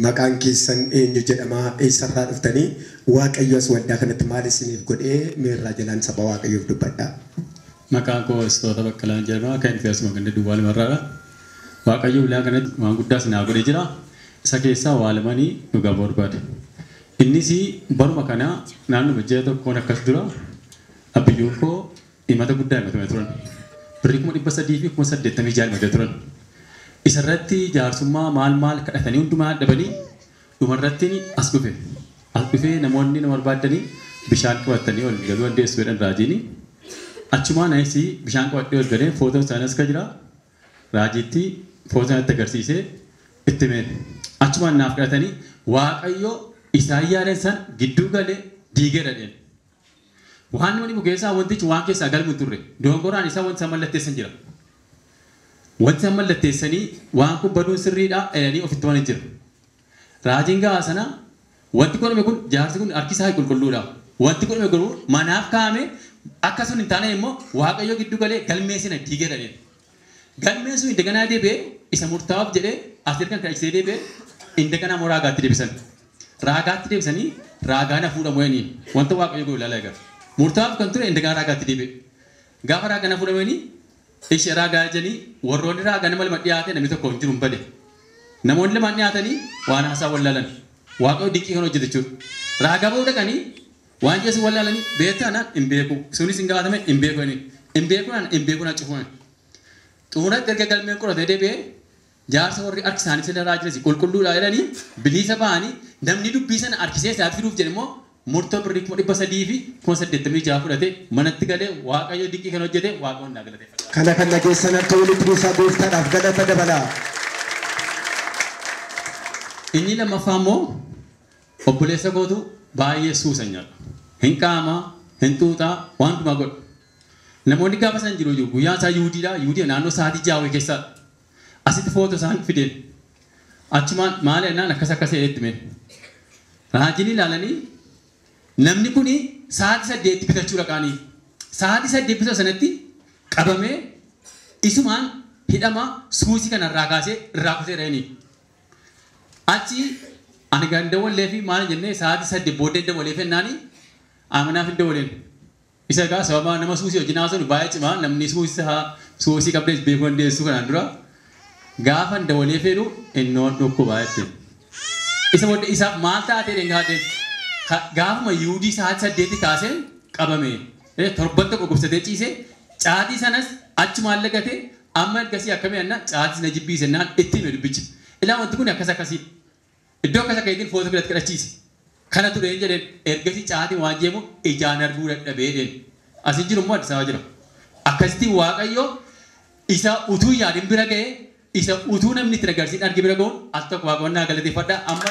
Maqaan keessan eenyu jedhama? Eessarraa dhuftanii? Waaqayyo as waldaa kanatti maal isiniif godhee meerraa jalaan saba Waaqayyoof dubbadhaa. Maqaan koo Istoota Baqqalaan jedhama. Kan inni asuma ganda duwwaa lamarraadha. Waaqayyo ulaa kanatti waan guddaa sinaa godhee jira. Isa keessaa waa lamanii dhugaa barbaade. Innis baruma kana naannoo ji'a tokkoon akkas dura abbiyyoon koo himata guddaa himatamee turan. Birrii 386,000 himatee turan. Isarratti jaarsummaa maal maal kadhatanii hundumaa dhabanii dhumarratti as dhufe. As dhufee namoonni nama barbaadanii bishaan qabatanii ol galuu dandeessu jedhan raajiini. Achumaan anis bishaan qabadhee ol galee footoon isaanii as jira. Raajiitti footoo isaanitti agarsiisee itti himeen. Achumaan naaf kadhatanii Waaqayyo isaan yaadan san gidduu galee diigee dhadheen. Waan nama dhibu keessaa wantichi waan keessaa galmu hin turre. Dogongoraan isaa wanti isaan mallatteessan jira. Wanti isaan mallatteessanii waan kun baduun sirriidha jedhanii ofitti waan jira. Raajiin gahaa sana wanti godhame kun jaarsi kun harki isaa qulqulluudha. Wanti godhame garuu manaaf kaa'ame akka sun hin taane immoo Waaqayyo gidduu galee galmee sana diigee dhadheen. Galmeen sun indaganaa deebi'ee isa murtaa'aaf jedhee as ergan kan ibsee deebi'ee indaganaa immoo raagaatti deebisan. Raagaatti deebisanii raagaa na fuudhamu jedhanii wanta Waaqayyo godhu ilaalaa egaa. Murtaa'aaf kan ture indaganaa raagaatti deebi'e. Gaafa raagaa na fuudhamu jedhanii ishee raagaa jedhanii warroonni raagaa nama lama dhiyaate namni tokko hin jiru hin bade. Namoonni lamaan dhiyaatanii waan haasaa wallaalan. Waaqayyo dinqii kan hojjete jechuudha. Raagaa ba'uu dhaqanii waan jeesu wallaalanii beektaa naan hin beeku. Sunis hin gaafatame hin beeku jedhanii. Hin beeku naan hin beeku naan cufuun. Xumuratti erga galmeen qoratee deebi'ee jaarsa warri harki isaanii sirra raajinas qulqulluudha jedhanii bilisa ba'anii namni dubbii sana harkisee isaatti fiduuf jedhe immoo murtoo birrii 386,000 fudhatee manatti galee Waaqayyo dinqii kan hojjete Waaqayyoon naa galateeffadha. Kana kan dhageessan harka walitti buusaa gooftaadhaaf galata dabalaa. Inni lammaffaa immoo obboleessa kootu baay'ee suusa nyaata. Hin qaamaa, hin xuuxaa, waan hundumaa godha. Namoonni gaafa san jiru jiru guyyaan isaa Yihudiidha. Yihudii naannoo sa'aatii 6 keessaa asitti footoo isaan fideen. Achumaan maal jennaan akkas akkas jedhee itti himeen. Raajiin ilaalanii namni kun sa'aatii 8 bitachuu dhaqaanii. Sa'aatii 8 bitatu sanatti qabamee isumaan hidhama suusii kanarraa kaasee irraa kutee dhahanii. Achi ani kan dawwallee fi maal jennee sa'aatii 8 booddee dawwalee fennaanii amanaaf hin dawwaleen. Isa egaa sababa nama suusii wajjin haasa'u baay'ee cimaa namni suusii qabdees beekuu dandeessu kanaan dura gaafa dawwalee fedhu innoon dhukkubaa jettee. Isa booddee isaaf maal taatee dhengaatee gaafuma Yihuudii sa'aatii 8 kaasee qabame. Torban tokko gubsatee ciisee caatii sanas achumaan lagatee amma ergasii akkamii annaa caatii sana jibbiise naan itti hime dubbichi. Ilaa wanti kun akkas akkasii. Iddoo akkas akkasiitiin footoo filatti kadhachiise. Kana ture hin jedheen ergasii caatiin waan jeemu ijaan arguu dadhabee jedheen. Asin jiru immoo Addis Ababa jira. Akkasitti Waaqayyo isa utuu yaadin bira ga'ee isa utuu namni itti agarsiin arge bira ga'uun al tokko Waaqayyoon naa galateeffadha. Amma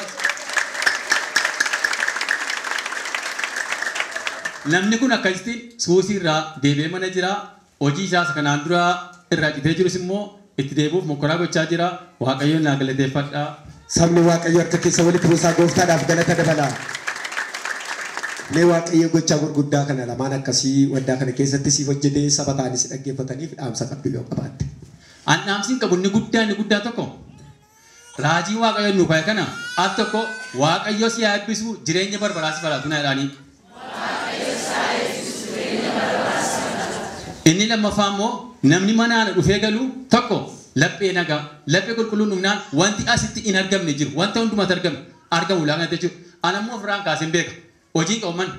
namni kun akkasitti suusii irraa deebi'ee mana jira. Hojii isaas kanaan dura irraa citee jirus immoo itti deebi'uuf mokkoraa gochaa jira. Waaqayyoon naa galateeffadha. Sabni Waaqayyo harka keessa walitti buusaa gooftaadhaaf galata dabalaa. Mee Waaqayyo gochaa gurguddaa kana lamaan akkasii waldaa kana keessatti siif hojjetee saba ta'anii si dhaggeeffataniif dhaamsa qabdu yoo qabaatte. An dhaamsiin qabu inni guddaa inni guddaa tokko raajii Waaqayyo nu kaa'e kana al tokko Waaqayyo si haa eebbisu jireenya barbaraa si baraatu na jedhaanii. Inni lammaffaa immoo namni manaan dhufee galu tokko laphee nagaa laphee qulqulluun dhumnaan wanti asitti hin argamne jiru wanta hundumatti argame argamu ulaa kanatti jechuudha. Ana immoo ofirraan kaaseen beeka hojii qabu mana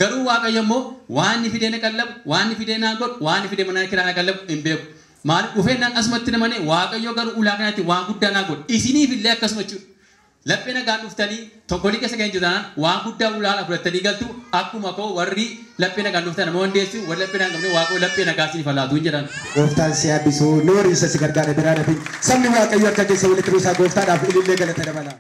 garuu Waaqayyo immoo waan inni fidee na qallabu waan inni fidee naa godhu waan inni fidee mana kiraa na qallabu hin beeku. Maal dhufee naan asumatti namane Waaqayyo garuu ulaa kanatti waan guddaa naa godhu isiniif illee akkasuma jechuudha. Laphee nagaan dhuftanii tokkolii keessa kan jirtan waan guddaa ulaa fudhattanii galtu akkuma koo warri laphee nagaan dhuftan nama hundeessu warri laphee nagaan qabne Waaqayyo laphee nagaa isiniif haa laatu hin jedhan. Gooftaan si eebbisu noorii isa si gargaara biraan hafi. Sabni Waaqayyo harka keessa walitti buusaa gooftaadhaaf ilillee galata dabalaa.